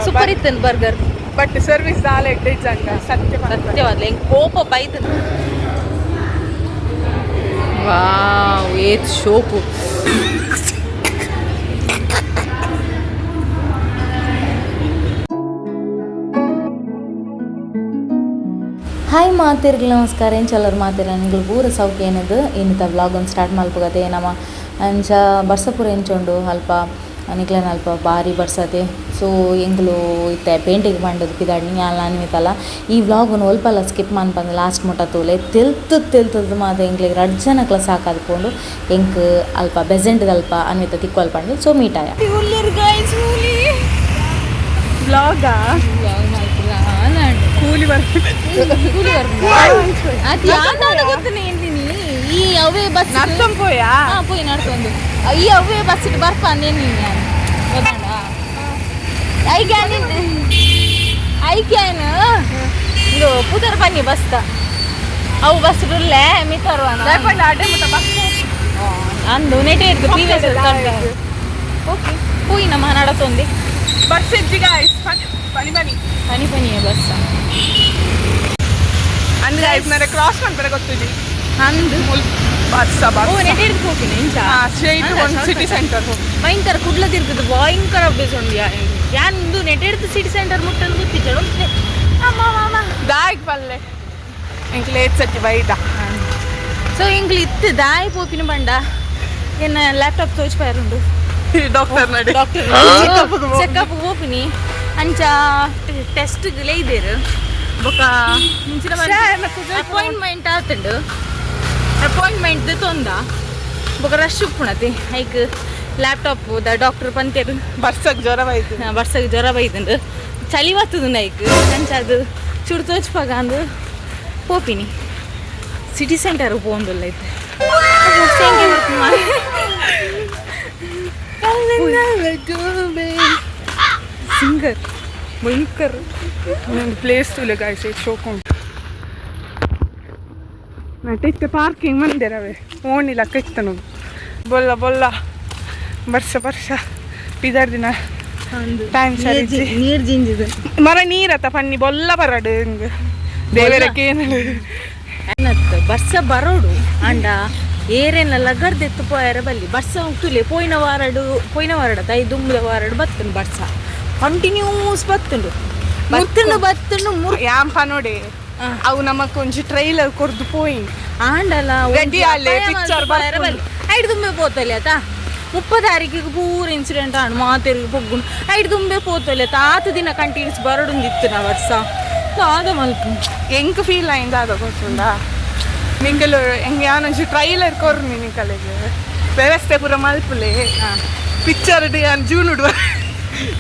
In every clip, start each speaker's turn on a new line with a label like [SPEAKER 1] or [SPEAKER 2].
[SPEAKER 1] Super ಇತ್ತು burger.
[SPEAKER 2] But service ದಾಲ ಎಡ್ಡೆ ಇಜ್ಜಂಡ ಸತ್ಯ.
[SPEAKER 1] ಸತ್ಯವಾದ್ಲ ಎಂಕ್ ಕೋಪ ಬೈದು. ವಾವ್, ಏತ್ ಶೋಕು!
[SPEAKER 3] ಹಾಯ್ ಮಾತಿರ್ಗ್ಲ, ನಮಸ್ಕಾರ. ಎಂಚಲ್ಲರ್ ಮಾತಿರ? ನಿಗುಲು ಪೂರ ಸೌಖ್ಯ ಏನದು. ಇನ್ನಿತ ವ್ಲಾಗ್ ಒಂದು ಸ್ಟಾರ್ಟ್ ಮಲ್ಪುಗತೆ ನಮ. ಅಂಚ ಬರ್ಸ ಪೂರ ಎಂಚುಂಡು ಅಲ್ಪ ನಿಕ್ಲೆನ ಅಲ್ಪ? ಬಾರಿ ಬರ್ಸತೆ. ಸೊ ಎಂಕುಲು ಇತ್ತೆ ಪೇಂಟೆಗ್ ಪಂಡದು ಪಿದಾಡ್ನಿ, ಯಾನ್ಲ ಅನ್ವಿತಲ. ಈ ವ್ಲಾಗ್ನು ಒಲ್ಪಲ ಸ್ಕಿಪ್ ಮನ್ಪಂದೆ ಲಾಸ್ಟ್ ಮುಟ್ಟ ತೂಲೆ. ತೆಲ್ತು ತೆಲ್ತದ್ದು ಮಾತ ಎಂಕ್ಲೆಗ್ ರಡ್ಡ್ ಜನಕ್ಲ ಸಾಕಾದ್ ಪೋಂಡು. ಎಂಕ್ ಅಲ್ಪ ಬೆಸೆಂಟ್ದಲ್ಪ ಅನ್ವಿತ ತಿಕ್ವಲ್ ಪಂಡ್. ಸೊ ಮೀಟ್ ಆಯ.
[SPEAKER 1] ಉಲ್ಲೆರ್ ಗೈಸ್, ಹುಲಿ.
[SPEAKER 2] ಬ್ಲಾಗಾ? ಕೂಲಿ ಬರ್ತಾರೆ.
[SPEAKER 1] ಕೂಲಿ ಬರ್ಪುಂಡ? ಅದು ಯಾವ್ದಾದ ಗೊತ್ತನೆ ಎಂದಿನಿ ಈ ಅವೇ ಬಸ್.
[SPEAKER 2] ನರ್ತಂ ಪೋಯಾ?
[SPEAKER 1] ಹಾ, ಪೋಯಿ ನಡ್ತೊಂದು. ಈ ಅವೇ ಬಸ್ ಬರ್ಪ ಅಂದೇನಿ ನಾನು, ಗೊತ್ತಾಂಡ? I can, I can. ಇಂದು ಪೂತರ್ ಬನ್ನಿ ಬಸ್ತ ಅವು ಬಸ್ ಉಲ್ಲೆ ಮಿತ್ತರ್ವನ.
[SPEAKER 2] ದಾಯ್ ಅಡ್ಡೆ ಮುಟ್ಟ ಬಸ್.
[SPEAKER 1] ಅಂದು ನೆಟೆ ಇರ್ದು ಪ್ರೀವಿಯಸ್. ಓಕೆ, ಪೋಯಿ ನಮ್ಮ ನಡತೊಂದಿ.
[SPEAKER 2] ಬಸ್ ಇಜ್ಜಿ ಗಾಯ್ಸ್, ಪನಿ ಪನಿ.
[SPEAKER 1] ಪನಿ ಪನಿಯೇ ಬಸ್.
[SPEAKER 2] ಅಂದ್ರೆ ಗಾಯ್ಸ್, ನರೆ ಕ್ರಾಸ್ ಮಾಡ್ತಾರೆ ಗೊತ್ತಿಜಿ.
[SPEAKER 1] ಅಂದು.
[SPEAKER 2] ಬಸ್.
[SPEAKER 1] ಓ.
[SPEAKER 2] ಬಸ್.
[SPEAKER 1] ನೆಟೆ ಹಿಡ್ದು ಹೋಗಿನಿ ಇಂಚ.
[SPEAKER 2] ಹಾ, ಸ್ಟ್ರೈಟ್ ಒಂದು ಸಿಟಿ ಸೆಂಟರ್ ಹೋಗಿ.
[SPEAKER 1] ಭಯಂಕರ ಕುಡ್ಲ ತಿರ್ಗದು, ಭಯಂಕರ ಅಭ್ಯಾಸ ಉಂಡು. ಯಾನ್ ಇಂದು ನೆಟೆ ಹಿಡ್ದು ಸಿಟಿ ಸೆಂಟರ್ ಮುಟ್ಟಂದು ಗೊತ್ತಿಜ್ಜ. ಅಮ್ಮ ಮಾಮ.
[SPEAKER 2] ದಾಯ್ ಪಲ್ಲೆ ಎಂಕ್ ಲೇಟ್ ಸತಿ ಬೈದ.
[SPEAKER 1] ಸೊ ಎಂಕ್ಲು ಇತ್ತು ದಾಯಿ ಪೋಪಿನ ಬಂಡ ಎನ್ನ ಲ್ಯಾಪ್ಟಾಪ್ ತೋಚ್ಪಾಯರುಂಡು.
[SPEAKER 2] ಡಾಕ್ಟರ್ ನಡೆ.
[SPEAKER 1] ಡಾಕ್ಟರ್ ಚೆಕಪ್ ಪೋಪಿನಿ. ಅಂಚ ಟೆಸ್ಟ್ ಲೇಯ್ದೇರು ಬೊಕ ಅಪಾಯಿಂಟ್ಮೆಂಟ್ ಆತುಂಡು. ಅಪಾಯಿಂಟ್ಮೆಂಟ್ ತೊಂದ ಬೊಕ ರಶ್ ಉಪ್ಪುಣತಿ. ಐಕ್ ಲ್ಯಾಪ್ಟಾಪ್ the doctor ಪಂತೇರು.
[SPEAKER 2] ಬರ್ಸಕ್ ಜ್ವರ ಬೈದು.
[SPEAKER 1] ಬರ್ಸಗ್ ಜ್ವರ ಬೈದುಂಡು, ಚಳಿ ಬತ್ತುದುಂಡು ಐಕ್. ಅಂಚ ಅದು ಚುಡು ತೋಚ್ಪಾಗ ಅಂದು ಪೋಪಿನಿ. ಸಿಟಿ ಸೆಂಟರ್ ಪೋಂದುಲ್ಲ ಇತ್ತೆ. ಸಿಂಗರ್ ಭಯಂಕರ್.
[SPEAKER 2] ನಂಗೆ ಪ್ಲೇಸ್ ತೂಲೆ ಗಾಯ್ಸ್, ಶೋಕ್ ಉಂಟು. ನಟ ಇತ್ತೆ ಪಾರ್ಕಿಂಗ್ ಮಂದಿರವೇ ಓಣಿ ಲಕ್ಕ ಇತ್ತನು. ಬೊಲ್ಲ ಬೊಲ್ಲ ಬರ್ಸ ಬರ್ಸ ಪಿದರ್ ದಿನ ಟೈಮ್ ಸರಿ.
[SPEAKER 1] ನೀರು ಜಿಂಜಿದು.
[SPEAKER 2] ಮರ ನೀರತ್ತ ಪನ್ನಿ ಬೊಲ್ಲ ಬರಡು ಹಿಂಗ್ ದೇವರಕ್ಕೆ ಏನು.
[SPEAKER 1] ಏನತ್ತ ಬರ್ಸ ಬರೋಡು ಅಂಡ ಏರೇನ ಲಗರ್ದೆತ್ತು ಪೋಯರ ಬಲ್ಲಿ. ಬರ್ಸ ತುಲೆ ಪೋಯಿನ ವಾರಡು, ಪೋಯಿನ ವಾರಡ ತೈ ದುಂಬುದ ವಾರಡು ಬತ್ತುಂಡು. ಬರ್ಸ ಕಂಟಿನ್ಯೂಸ್ ಬತ್ತುಂಡು, ಬತ್ತುಂಡು ಬತ್ತುಂಡು ಮುರ್
[SPEAKER 2] ಯಾಂಪ ನೋಡಿ, ಅವು ನಮಕ್ ಒಂಜಿ ಟ್ರೈಲರ್ ಕೊರ್ದು ಪೋಯಿ.
[SPEAKER 1] ಆಂಡಲ.
[SPEAKER 2] Ready ಆಲೆ, picture ಬರ್ಪುಂಡು.
[SPEAKER 1] ಐಡ್ ದುಂಬೆ ಪೋತಲೆ ಆತ. 30 ತಾರೀಕಿಗೆ ಪೂರ ಇನ್ಸಿಡೆಂಟ್ ಆಂಡ್ ಮಾತೆರಿಗೆ ಪೊಗ್ಗುಂಡು. ಐಡ್ ದುಂಬೆ ಪೋತಲೆ ಆತ. ದಿನ ಕಂಟಿನ್ಯೂಸ್ ಬರೋಡುಂದಿತ್ತು ನಾ ವರ್ಷ ದಾದ ಮಲ್ಪು?
[SPEAKER 2] ಎಂಕ್ ಫೀಲ್ ಆయింದ ಅದ ಗೊತ್ತುಂಡ ನಿಂಗಲು? ಎಂಗ್ ಯಾನೊಂಜಿ ಟ್ರೈಲರ್ ಕೊರ್ನಿ ನಿಂಕಲೆಗ್, ವ್ಯವಸ್ಥೆ ಪೂರ ಮಲ್ಪುಲೆ. ಪಿಕ್ಚರ್ ಯಾನ್ ಜೂನ್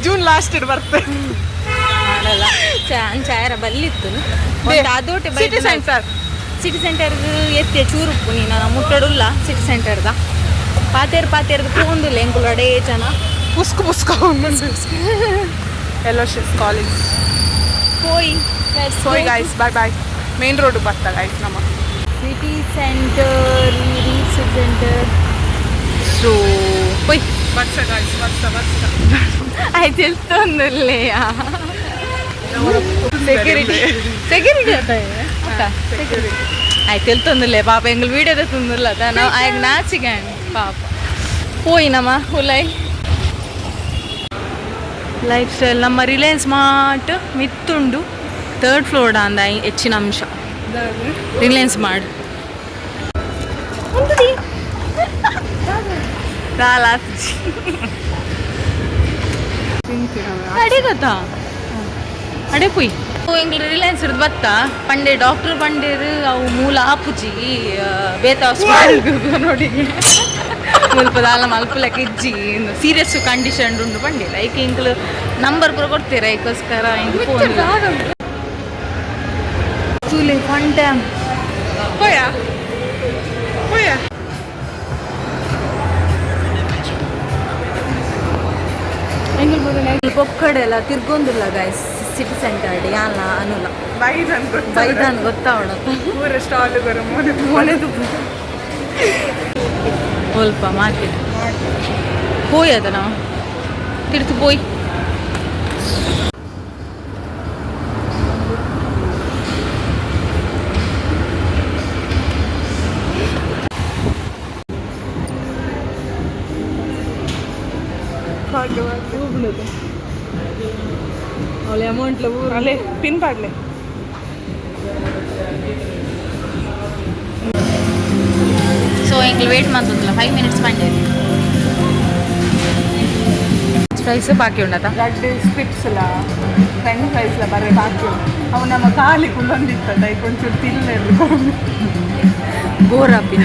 [SPEAKER 2] ಜೂನ್ ಲಾಸ್ಟ್ ಬರ್ತೆ.
[SPEAKER 1] ಆಂಡಲ ಅಂಚ ಆಯರ ಬಲ್ಲಿತ್ತು ಅದೋಟೆ.
[SPEAKER 2] City centre.
[SPEAKER 1] ಸಿಟಿ ಸೆಂಟರ್ಗೆ ಎತ್ತೆ ಚೂರುಪ್ಪು ನೀನು ಮುಟ್ಟಡುಲ್ಲ. ಸಿಟಿ ಸೆಂಟರ್ದ ಪಾತೇರು ಪಾತೇರ್ದು ಪೋಂದುಲ್ಲ ಎಂಕುಲು ಅಡೇ ಜನ.
[SPEAKER 2] ಪುಸ್ಕು ಪುಸ್ಕು ಎಲೋಶಿಯಸ್ ಕಾಲೇಜ್.
[SPEAKER 1] ಪೋಯ್.
[SPEAKER 2] So guys, bye bye. Main road ಬರ್ತಾ ಗಾಯ್ಸ್ ನಮ್ಮ.
[SPEAKER 1] City centre, reach city centre. So ಪೋಯ್.
[SPEAKER 2] ಬರ್ಸ ಗಾಯ್ಸ್, ಬರ್ಸ ಬರ್ಸ.
[SPEAKER 1] ಆಯ್ತು, ಎಲ್ತೊಂದುಲ್ಲೆಯಾ? ಸೆಕ್ಯೂರಿಟಿ ಸೆಕ್ಯೂರಿಟಿ ಅತ್ತ. ಆಯ್ತು, ಎಲ್ತೊಂದುಲ್ಲೆ ಪಾಪ. ಎಂಗ್ಲು ವೀಡಿಯೋ ತಂದುಲ್ಲ ನಾವು ಆಯ್ತು. ನಾಚಿಗೆ ಪಾಪ. ಪೋಯಿ ನಮ್ಮ ಹುಲೈ ಲೈಫ್ ಸ್ಟೈಲ್. ನಮ್ಮ ರಿಲಯನ್ಸ್ ಮಾರ್ಟ್ ಮಿತ್ತುಂಡು, ಥರ್ಡ್ ಫ್ಲೋರ್ ಅಂದ ಹೆಚ್ಚಿನ ಅಂಶ ರಿಲಯನ್ಸ್ ಮಾರ್ಟ್. ದಾಲ ಅಡೆ ಗೊತ್ತಾ? ಅಡೆ ಪುಯ್. ಎಂಗ್ಲು ರಿಲಯನ್ಸ್ ಇರ್ದು ಬತ್ತ ಪಂಡೆ ಡಾಕ್ಟರ್ ಪಂಡೇರು ಅವು ಮೂಲ ಆಪುಜಿ. ಬೇತ ಹಾಸ್ಪಿಟಲ್ ನೋಡಿ, ಮುಲ್ಪ ದಾಲ ಮಲ್ಪುಲಕ್ಕೆ ಇಜ್ಜಿ, ಸೀರಿಯಸ್ ಕಂಡೀಷನ್ ಉಂಡು ಪಂಡಿಲ್ಲ. ಐಕ್ ಎಂಕ್ಲು ನಂಬರ್ ಪೂರ ಕೊಡ್ತೀರ, ಐಕೋಸ್ಕರ ಇಂಕ್ ಫೋನ್ ತೂಲೆ ಫನ್ ಟ್ಯಾಮ್.
[SPEAKER 2] ಪೋಯ ಪೋಯ.
[SPEAKER 1] ಪೊಕ್ಕಡೆ ಎಲ್ಲ ತಿರ್ಗೊಂದಿಲ್ಲ ಗೈಸ್ ಸಿಟಿ ಸೆಂಟರ್. ಯಾನ ಅನುಲ.
[SPEAKER 2] ಬೈದನ್ ಗೊತ್ತ.
[SPEAKER 1] ಬೈದಾನ್ ಗೊತ್ತಾವಣ.
[SPEAKER 2] ಪೂರ ಸ್ಟಾಲ್ ಬರೋ ಮೋನೆ.
[SPEAKER 1] ಮೊನೆದು ಒಲ್ಪ ಮಾರ್ಕೆಟ್ ಪೋಯ್ ಅದ ನಾವು ತಿರ್ತು ಪೋಯ್. ಅವಳೆ ಅಮೌಂಟ್ಲ ಊರು
[SPEAKER 2] ಅಲ್ಲೇ ಪಿನ್ ಪಾಡ್ಲೆ.
[SPEAKER 1] ಸೊ ಎಂಕ್ಲು ವೇಟ್ ಮಾಡ್ತದಲ್ಲ 5 ಮಿನಿಟ್ಸ್ ಪಂಡೆ ಫ್ರೈಸ್ ಬಾಕಿ ಉಂಡತ
[SPEAKER 2] ರಡ್ಡ್ ಸ್ಟ್ರಿಪ್ಸ್ ಲ ಫ್ರೆಂಚ್ ಫ್ರೈಸ್ ಲ ಬರೆ ಬಾಕಿ ಉಂಡು. ಅವು ನಮ್ಮ ಖಾಲಿ ಕುಲ್ಲೊಂದಿತ್ತದ ಐಕ್ ಒಂಚೂರು ತಿನ್ಲೆ.
[SPEAKER 1] ಬೋರ್ ಆಪಿನ.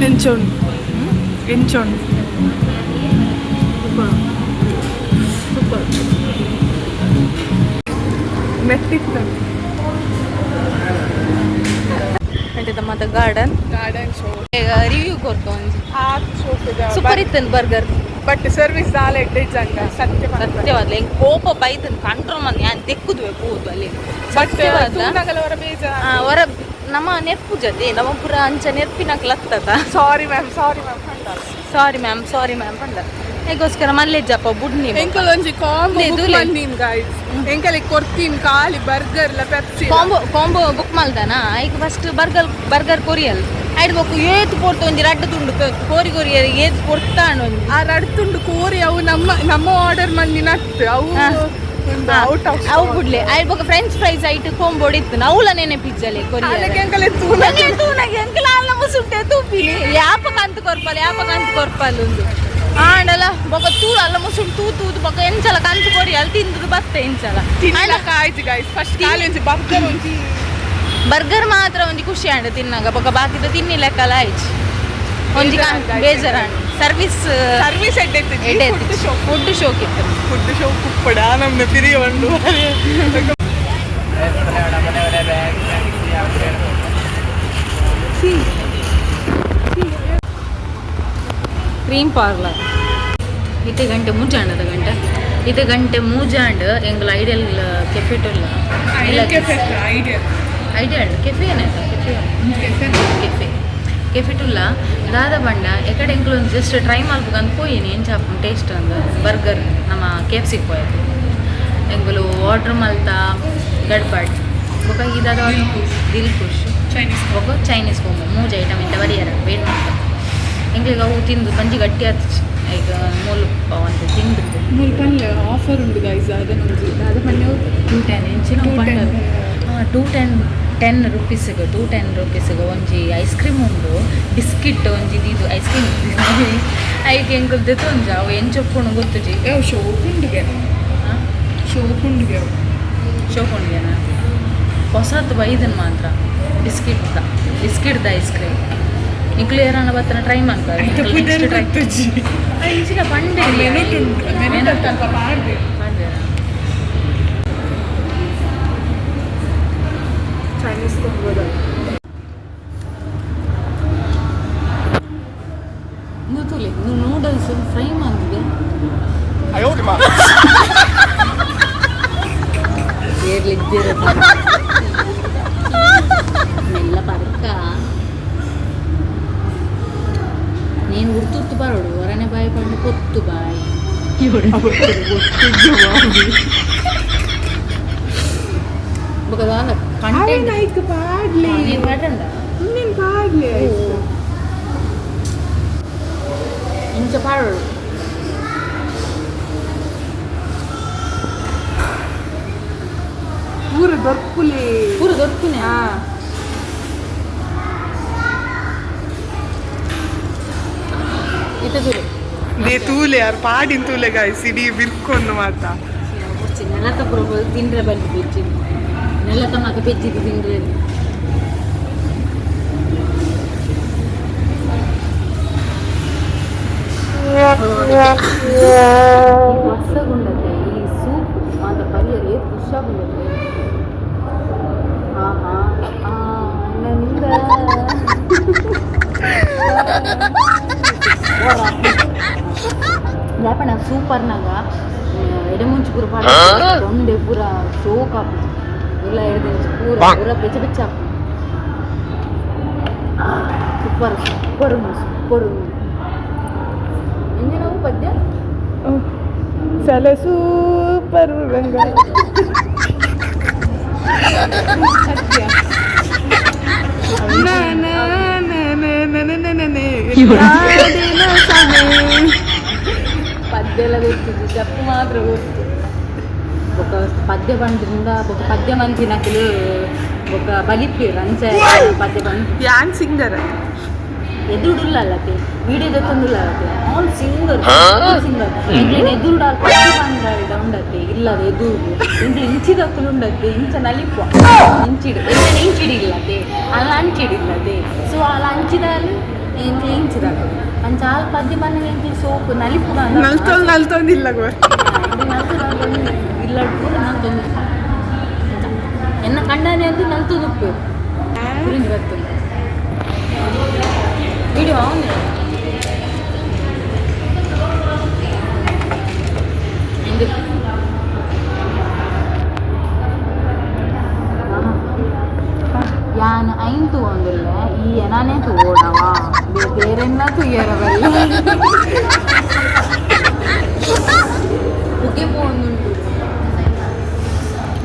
[SPEAKER 2] ಎಂಚೋಂಡು ಎಂಚೋಂಡು?
[SPEAKER 1] Super super.
[SPEAKER 2] ಮೆತ್ತಿತ್ತು.
[SPEAKER 1] ಗಂಟೆ ಮತ್ತೆ garden.
[SPEAKER 2] Garden show.
[SPEAKER 1] Review ಕೊರ್ತು ಒಂಜಿ.
[SPEAKER 2] ಆ ಶೋ.
[SPEAKER 1] ಸೂಪರ್ ಇತ್ತು burger.
[SPEAKER 2] But service ದಾಲ ಎಡ್ಡೆ ಜಂಗ ಸತ್ಯ.
[SPEAKER 1] ಸತ್ಯವಾದ್ಲ ಎಂಕ್ ಕೋಪ ಬೈದನ್ ಕಂಟ್ರೋಲ್ ಮಂದಿ ಯಾನ್ ತೆಕ್ಕುದುವೆ ಪೋದು ಅಲ್ಲಿ.
[SPEAKER 2] ಬಟ್
[SPEAKER 1] ಸತ್ಯವಾದ್ಲ.
[SPEAKER 2] ತೂನಗಲ ಹೊರ ಬೇಜಾರ.
[SPEAKER 1] ಆ, ಹೊರ ನಮ್ಮ ನೆರ್ಪು ಜತೆ ನಮ್ಮ ಪುರ ಅಂಚ ನೆರ್ಪಿನಕ್ಲ ಹತ್ತದ.
[SPEAKER 2] Sorry ma'am, sorry ma'am.
[SPEAKER 1] Sorry ma'am, sorry ma'am ಪಂಡ ಅದಕ್ಕೋಸ್ಕರ ಮಲ್ಲೆಜ್ಜಪ್ಪ ಬುಡ್ನಿ.
[SPEAKER 2] ಎಂಕಲ್ ಒಂಜಿ ಕಾಂಬೋ
[SPEAKER 1] ಲೇ,
[SPEAKER 2] ಬುಕ್
[SPEAKER 1] ದೂಲೆ.
[SPEAKER 2] ಮಂದಿನ್ ಗೈಸ್, ಎಂಕಲಿಗೆ ಕೊರ್ತಿನ್ ಖಾಲಿ ಬರ್ಗರ್ ಲ Pepsi.
[SPEAKER 1] Combo combo book ಮಲ್ದನ ಐಕ್ first burger burger ಕೊರಿಯಲ್ ಐಡ್ ಬೊಕ್ಕ ಏತ್ ಪೊರ್ತು ಒಂಜಿ ರಡ್ಡ್ ತುಂಡು ಕೋರಿ ಕೊರಿಯರ್ ಏತ್ ಪೊರ್ತಾಂಡ್ ಒಂಜಿ.
[SPEAKER 2] ಆ ರಡ್ತುಂಡು ಕೋರಿ ಅವು ನಮ್ಮ ನಮ್ಮ ಆರ್ಡರ್ ಮಂದಿನ ಅತ್ತು ಅವು ಔಟ್ ಆಫ್.
[SPEAKER 1] ಅವು ಬುಡ್ಲೆ ಐಡ್ ಬೊಕ್ಕ French fries ಐಟ್ ಕಾಂಬೋ ಇತ್ತು ಅವುಲ ನೆನಪಿಜ್ಜಲೆ ಕೊರಿಯರ್.
[SPEAKER 2] ಅದಕ್ಕೆ ಎಂಕಲೆ ತೂನ.
[SPEAKER 1] ತೂನಗೆ ಎಂಕಲ ಅಲ್ಲ ಮುಸುಂಟೆ ತೂಪಿನಿ ಯಾಪ ಕಂತು ಕೊರ್ಪಲ್ ಯಾಪ ಕಂತು ಕೊರ್ಪಲ್ ಒಂದು ಆಂಡಲ ಬೊಕ್ಕ ತೂ ಅಲ್ಲ ಮುಸುಂಟು ತೂ ತೂದು ಬೊಕ್ಕ ಎಂಚಲ ಕಂತು ಕೊರಿ ಅಲ್ಲಿ ತಿಂದದು ಬತ್ತೆ ಎಂಚಲ.
[SPEAKER 2] ತಿನ್ನಕ ಆಯ್ತು ಗೈಸ್, ಫಸ್ಟ್ ಖಾಲಿ ಒಂಜಿ ಬರ್ಗರ್ ಒಂಜಿ.
[SPEAKER 1] ಬರ್ಗರ್ ಮಾತ್ರ ಒಂಜಿ ಖುಷಿ ಆಂಡ ತಿನ್ನಾಗ, ಬೊಕ್ಕ ಬಾಕಿದ ತಿನ್ನಿ ಲೆಕ್ಕಲ ಆಯ್ತು ಒಂಜಿ.
[SPEAKER 2] ಬೇಜಾರ್ ಆಯ್ತು.
[SPEAKER 1] ಬೇಜಾರಾಂಡ್ ಸರ್ವಿಸ್.
[SPEAKER 2] ಸರ್ವಿಸ್ ಎಡ್ಡೆ ಇತ್ತು, food show.
[SPEAKER 1] Food ಶೋಕ್ ಇತ್ತು.
[SPEAKER 2] ಫುಡ್ ಶೋ ಕುಪ್ಪಡ ನಮ್ದು ಪಿರಿಯ ಉಂಡು.
[SPEAKER 1] ಕ್ರೀಮ್ ಪಾರ್ಲರ್ ಇತ್ತೆ ಗಂಟೆ ಮೂಜಾಂಡದ ಗಂಟೆ ಇತ್ತೆ ಗಂಟೆ ಮೂಜಾಂಡ್ ಎಂಗ್ಲ ಐಡಿಯಲ್ ಕೆಫೆಟುಲ್ಲ.
[SPEAKER 2] Idea.
[SPEAKER 1] Ideal cafe ಏನಾಯ್ತು ಕೆಫೆ ಕೆಫೆ ಕೆಫೆಟುಲ್ಲ ದಾದ ಬಂಡ ಎಕಡೆ ಎಂಕ್ಲು ಒಂದು ಜಸ್ಟ್ ಟ್ರೈ ಮಲ್ಪುಗಂದು ಪೋಯಿನಿ ಎಂಚ ಆಪುಂಡು ಟೇಸ್ಟ್ ಅಂದ್ ಬರ್ಗರ್ ನಮ್ಮ ಕೆ ಎಫ್ ಸಿಗೆ ಪೋಯದು ಎಂಗುಲು ಆರ್ಡ್ರ್ ಮಲ್ತ ಗಡ್ಬಡ್ ಬೊಕ ಇದಾದ ದಿಲ್ ಖುಷ್.
[SPEAKER 2] ಚೈನೀಸ್.
[SPEAKER 1] ಬೊಕ ಚೈನೀಸ್ ಕೋಂಬೋ ಮೂಜ್ ಐಟಮ್ ಇಂತ ಬರಿಯರ ವೇಟ್ ಮಾಡ್ತ ಎಂಕ್ಲಿಗೆ ಅವು ತಿಂದು ಬಂಜಿ ಗಟ್ಟಿ ಆತು ಈಗ ಮೂಲು ಒಂದು ತಿಂದು.
[SPEAKER 2] ಮೂರು ಪಲ್ಯ ಆಫರ್ ಉಂಡು ಗೈಸ್, ಅದನ್ನ ಒಂಜಿ ದಾದ ಪಲ್ಯ.
[SPEAKER 1] 210 ಇಂಚಿನ.
[SPEAKER 2] 210.
[SPEAKER 1] 210 10 ರುಪೀಸ್ಗೆ 210 ರುಪೀಸ್ಗೆ ಒಂಜಿ ಐಸ್ ಕ್ರೀಮ್ ಉಂಡು, ಬಿಸ್ಕಿಟ್ ಒಂಜಿ ಇದು ಐಸ್ ಕ್ರೀಮ್ ಐಕ್ ಎಂಕುಲು ದೆತ್ತೊಂಜ ಅವು ಎಂಚೊಪ್ಪುಂಡು ಗೊತ್ತುಜಿ.
[SPEAKER 2] ಯಾವ ಶೋಕ್ ಉಂಡುಗೆ ಶೋಕ್ ಉಂಡುಗೆ.
[SPEAKER 1] ಶೋಕುಂಡಿಗೆನಾ ಹೊಸತ್ ಬೈದನ್ ಮಾತ್ರ ಬಿಸ್ಕಿಟ್ದ ಬಿಸ್ಕಿಟ್ದ ಐಸ್ ಕ್ರೀಮ್ ನಿಕ್ಲು ಏರನ ಬತ್ತನ ಟ್ರೈ ಮಾಡ್ತಾರೆ.
[SPEAKER 2] ಗೊತ್ತುಜಿ.
[SPEAKER 1] ಇಂಚಿನ ಪಂಡೆ.
[SPEAKER 2] ಮೆನು ಉಂಟು, ಮೆನು ಸ್ವಲ್ಪ ಮಾಡ್ಬೇಕು. ಚೈನೀಸ್ ಕೊಡ್ಬೋದ?
[SPEAKER 1] ತೂಲೆ ನೂಡಲ್ಸ್ ಫ್ರೈ ಮಾಡಿದೆ.
[SPEAKER 4] 哎呦我的妈！
[SPEAKER 1] మెల్ల పరక నేను గుర్తుర్తు పరుడు వరనే భయపడిన పొత్తు బాయ్ ఒకదాన కంటెంట్.
[SPEAKER 2] ಐಕ್ ಪಾಡ್ಲಿ.
[SPEAKER 1] నేను పాడండా.
[SPEAKER 2] నేను పాడలే.
[SPEAKER 1] ఇంచ పాడు.
[SPEAKER 2] ಊರು ದೊರ್ಪುಲಿ.
[SPEAKER 1] కూర దొరుకునే. ಇತ್ತ ದೂರ.
[SPEAKER 2] They ತೂಲೆ ಯಾರು ಪಾಡಿನ ತೂಲೆ ಗಾಯ್ಸ್, ಇಡೀ ಬಿರ್ಕೊಂಡು ಮಾತ.
[SPEAKER 1] ನೆಲತ ಪೂರ ತಿಂದ್ರೆ ಬಲ್ಲಿ ಬೆಜ್ಜಿ ನೆಲತ ಮಾಕ ಬೆಜ್ಜಿದ್ದು ತಿಂದ್ರೆ. ಮಸ್ಸಗುಂಡತೆ ಈ ಸೂಪ್ ಮಾತ ಪರಿಯರ್ ಏತ್ ಖುಷಾಗುಂಡತೆ. ಆಹಾ ಆನಂದ. ಯಾಪಣ ಸೂಪರ್ನಾಗ ಎಡೆಮುಂಚಿ ಪೂರ ಪಾಡ ದೊಂಡೆ ಪೂರ ಸೋಕ್ ಆಪುಂಡು ಉಲ್ಲ ಎಡ್ದಿಂಚಿ ಪೂರ ಪೂರ ಬೆಚ್ಚ ಬೆಚ್ಚ ಆಪುಂಡು. ಸೂಪರ್ ಸೂಪರ್ ಉಂಡು ಸೂಪರ್ ಉಂಡು ಎಂಜಿನವು ಪದ್ಯ.
[SPEAKER 2] ಸಲ ಸೂಪರ್ ರಂಗ.
[SPEAKER 1] ಸತ್ಯ. ಪದ್ಯ ಎಲ್ಲ ಗೊತ್ತಿದ್ದು, ಸ್ಟೆಪ್ ಮಾತ್ರ ಗೊತ್ತು. ಬೊಕ್ಕ ಪದ್ಯ ಬಂದ್ರಿಂದ ಬೊಕ್ಕ ಪದ್ಯ ಮಂತಿನಕುಲು ಬೊಕ್ಕ ಬಲಿಪೇರು ಅಂಚ ಪದ್ಯ ಬಂದು.
[SPEAKER 2] ಯಾನ್ ಸಿಂಗರ್.
[SPEAKER 1] ಎದುರುಡುಲ್ಲಲ್ಲತೆ, ವಿಡಿಯೋ ದೆತ್ತೊಂದುಲ್ಲಲ್ಲತೆ. ಆಲ್ ಸಿಂಗರ್ ಸಿಂಗರ್. ಎಂಕ್ಲೆನ ಎದುರುಡು ಆಲ್ ಪದ್ಯ ಬಂದಾಳ್ದ ಉಂಡತೆ ಇಲ್ಲದ ಎದುರು ಎಂಕ್ಲೆ ಇಂಚಿದಕ್ಕುಲು ಉಂಡತೆ. ಇಂಚ ನಲಿಪುವ ಇಂಚಿಡು, ಎಂಕ್ಲೆನ ಇಂಚಿಡಿ ಇಲ್ಲತೆ, ಅಲ್ಲ ಅಂಚಿಡಿ ಇಲ್ಲತೆ. ಸೊ ಆಲ್ ಅಂಚಿದಾಲ್, ಎಂಕ್ಲೆ ಇಂಚಿದಕ್ಕುಲು ಅಂಚ. ಆಲ್ ಪದ್ಯ ಬಂದಾಗ ಎಂಕ್ಲೆ ಸೋಕು ನಲಿಪುಗ.
[SPEAKER 2] ನಲ್ತೊಂದು ನಲ್ತೊಂದು ಇಲ್ಲ.
[SPEAKER 1] ಇಲ್ಲ, ಪೂರ ನಲ್ತೊಂದು. ಎನ್ನ ಕಂಡನೆ ಅಂದು ನಲ್ತೊಂದು ಪುರಿಂಜಿ ಬರ್ತದೆ. ವಿಡಿಯೋ ಅವನೇ. ಇಂದು ಯಾನ್ ಐನ್ ತೂವೊಂದುಲ್ಲೆ, ಈ ಎನಾನೇ ತೂವೋಡವ, ಬೇರೆನ್ನ ತೂಯರವಲ್ಲ. ಪುಗೆ ಪೋವೊಂದುಂಟು.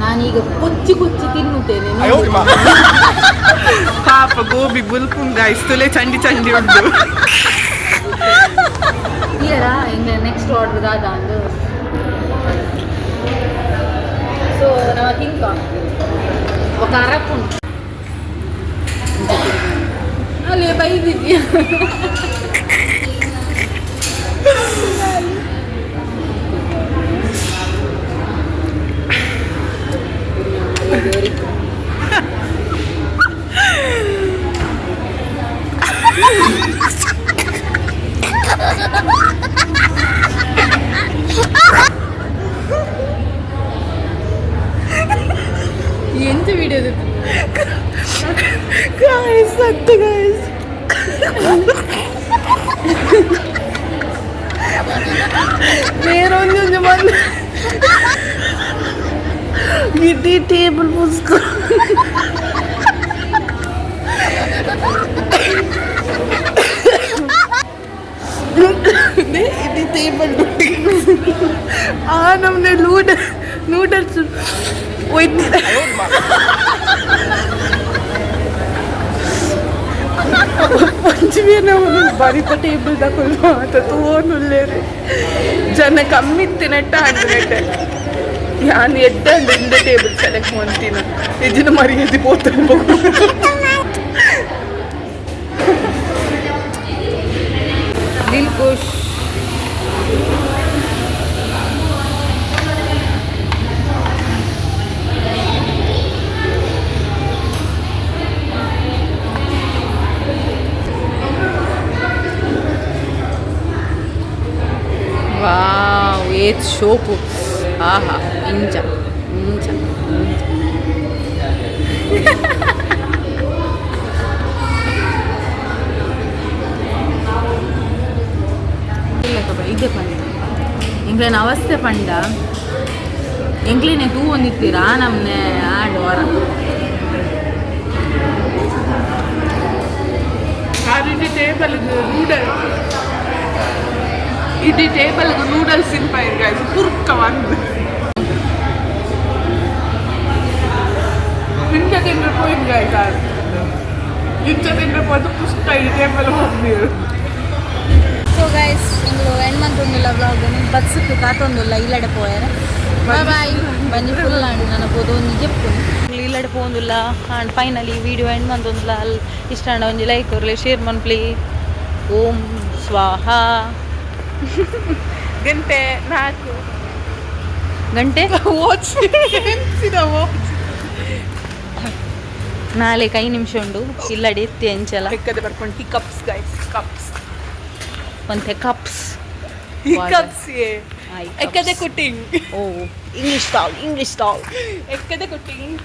[SPEAKER 1] ನಾನೀಗ ಕೊಚ್ಚಿ ಕೊಚ್ಚಿ ತಿನ್ನುತ್ತೇನೆ ನೋಡಿ.
[SPEAKER 2] ಪಾಪ ಗೋಬಿ ಬುಲ್ಪುಂಗ್ ಗಾಯ್ಸ್, ತುಲೆ ಚಂಡಿ ಚಂಡಿ ಉಂಟು.
[SPEAKER 1] ಇಯರ ಎಂಗ್ಲೆ ನೆಕ್ಸ್ಟ್ ಆರ್ಡರ್ ದಾದ ಅಂದು. ಸೊ ನಮ ತಿಂಕ ఒక ಅರಪುಂಡು ಅಲ್ಲಿ ಬೈದಿದ್ಯಾ. ಎಂತ ವಿಡಿಯೋ?
[SPEAKER 2] ಗಾಯ್ಸ್, ಸತ್ತು ಗಾಯ್ಸ್. ನೇರೊಂಜೊಂಜಿ ಬಂದು ಇಡೀ ಟೇಬಲ್ ಪುಸ್ಕು. ಇಡೀ ಟೇಬಲ್ ಆ ನಮ್ನೆ ನೂಡಲ್ಸ್ ಒಯ್ದಿದೆ. ಒಂಜಿ ನಾವು ಬರಿತ ಟೇಬಲ್ ತಕೊಂಡು ಮಾತ ತೋನುಲ್ಲೇರು. ಜನ ಕಮ್ಮಿ ಇತ್ತು ನೆಟ್ಟ ಅಂಡು ನೆಟ್ಟೆ. ಯಾನ್ ಎಡ್ಡೆ ಅಂಡು ಇಂದ ಟೇಬಲ್ ಸೆಲೆಕ್ಟ್ ಮಂತಿನ ಇಜ್ಜಿನ ಮರ್ಯಾದೆ ಪೋತಂಡು.
[SPEAKER 1] ದಿಲ್ಕುಶ್. ವಾವ್, ಏತ್ ಶೋಕು! ಆಹಾ, ಇಂಚ ಇಂಚ ಇಂಚ. ಇದೆ ಪಂಡ ಎಂಕ್ಲೆನ ಅವಸ್ಥೆ ಪಂಡ, ಎಂಕ್ಲೆನೆ ತೂ ಒಂದಿತ್ತೀರಾ ನಮ್ನೆ ಆಡು ವಾರ.
[SPEAKER 2] ಇಡೀ ಟೇಬಲ್ ನೂಡಲ್, ಇಡೀ ಟೇಬಲ್ ನೂಡಲ್ಸ್ ಇನ್ಪೈರ್ ಗಾಯ್ಸ್. ಪುರ್ಕ ಒಂದು ಇಂಚ ತಿಂದ್ರೆ ಪೋಯಿನ್ ಗಾಯ್ಸ್. ಇಂಚ ತಿಂದ್ರೆ ಪೋದು ಪುಷ್ಟ ಈ ಟೇಬಲ್ ಹೋಗ್ತೀರು.
[SPEAKER 1] ಸೊ ಗೈಸ್, ಇಂಗ್ಲು ಎಂಡ್ ಮಂತೊಂದುಲ್ಲ ವ್ಲಾಗ್. ಬಸ್ಸುಕ್ಕು ಕಾತೊಂದುಲ್ಲ ಇಲ್ಲಡೆ ಪೋಯರೆ. Bye bye. ಬಂಜಿ ಫುಲ್ ಆಂಡ್, ನನ್ನ ಪೋದು ಒಂಜಿ ಜೆಪ್ಪು ಇಲ್ಲಡೆ ಪೋಂದುಲ್ಲ. ಆಂಡ್ ಫೈನಲಿ ವಿಡಿಯೋ ಎಂಡ್ ಮಂತೊಂದುಲ್ಲ. ಅಲ್ಲಿ ಇಷ್ಟ ಆಂಡ ಒಂಜಿ ಲೈಕ್ ಕೊರ್ಲೆ, ಶೇರ್ ಮನ್ಪ್ಲಿ. ಓಂ ಸ್ವಾಹ.
[SPEAKER 2] ಗಂಟೆ 4.
[SPEAKER 1] ಗಂಟೆ
[SPEAKER 2] ವಾಚ್ ವಾಚ್.
[SPEAKER 1] ನಾಳೆ 5 ನಿಮಿಷ ಉಂಡು ಇಲ್ಲಡೆ ಎತ್ತಿ ಎಂಚಲ.
[SPEAKER 2] ಎಕ್ಕದೆ ಬರ್ಕೊಂಡು ಹಿಕಪ್ಸ್ ಗೈಸ್, ಕಪ್ಸ್.
[SPEAKER 1] ಒಂತೆ ಕಪ್ಸ್.
[SPEAKER 2] ಹಿಕಪ್ಸ್ ಎಕ್ಕದೆ ಕುಟ್ಟಿಂಗ್.
[SPEAKER 1] ಓ, ಇಂಗ್ಲಿಷ್ ಟಾಕ್, ಇಂಗ್ಲಿಷ್ ಟಾಕ್.
[SPEAKER 2] ಎಕ್ಕದೆ ಕುಟ್ಟಿಂಗ್.